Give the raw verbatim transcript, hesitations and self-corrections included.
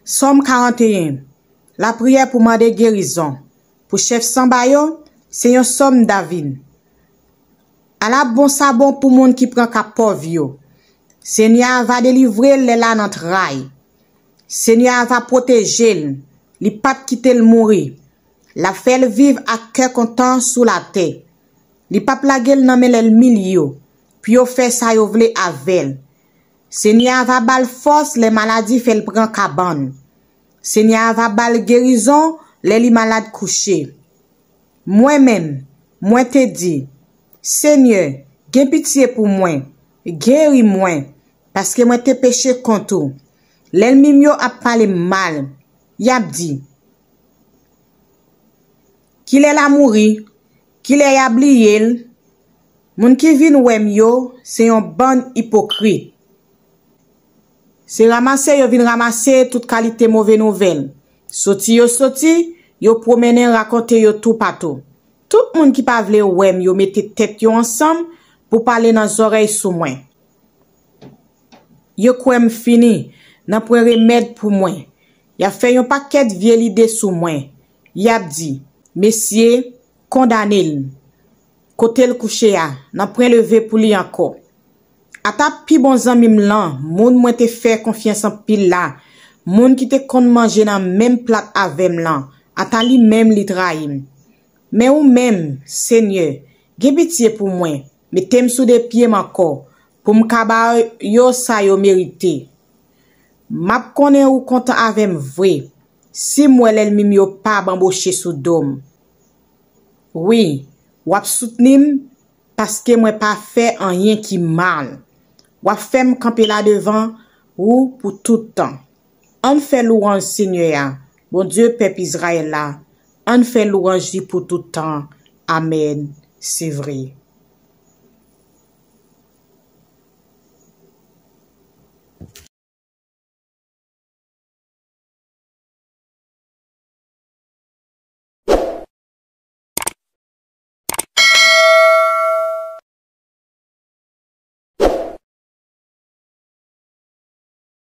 Sòm karanteyen. Lapriyè pou mande gerizon. Pou chèf sanba yo, se yon sòm David. Ala bon sa bon pou moun ki pran ka pòv yo. Senyè a va delivre l lè l a nan tray. Senyè a va pwoteje l, li p ap kite l mouri. L ap fè l viv ak kè kontan sou latè. Li p ap lage l nan men lènmi l yo, pou yo fè sa yo vle avè l. Senyè a va ba l fòs lè maladi fè l pran kabann. Senyè a va ba l gerizon lè li malad kouche. Mwen menm, mwen te di, Senyè, gen pitye pou mwen, geri mwen, paske mwen te peche kont ou. Lènmi m yo ap pale m mal, y ap di, kilè l a mouri? Kilè y a bliye l? Moun ki vin wè m yo, se yon bann ipokrit. Se ranmase yo vin ranmase tout kalite move nouvèl. Soti yo soti, yo pwomennen rakonte yo toupatou. Tout moun ki pa vle wè m yo mete tèt yo ansanm pou pale nan zòrèy sou mwen. Yo kwè m fini, nan pwen remèd pou mwen. Y ap fè yon pakèt vye lide sou mwen. Y ap di, mesye, kondane l. Kote l kouche a, nan pwen leve pou li ankò. Ata pi bon zanmi m lan, moun mwen te fè konfyans anpil la, moun ki te konn manje nan menm plat avè m lan, ata li menm li trayi m. Men ou menm, Senyè, gen pitye pou mwen, mete m sou de pye m ankò, pou m ka ba yo sa yo merite. M ap konnen ou kontan avè m vre, si m wè lènmi m yo pa banboche sou do m. Wi, w ap soutni m, paske mwen pa fè anyen ki mal. W ap fè m kanpe la devan ou pou tout tan. Ann fè lwanj Senyè a, Bondye pèp Izrayèl la. Ann fè lwanj li pou tout tan. Amèn. Se vre.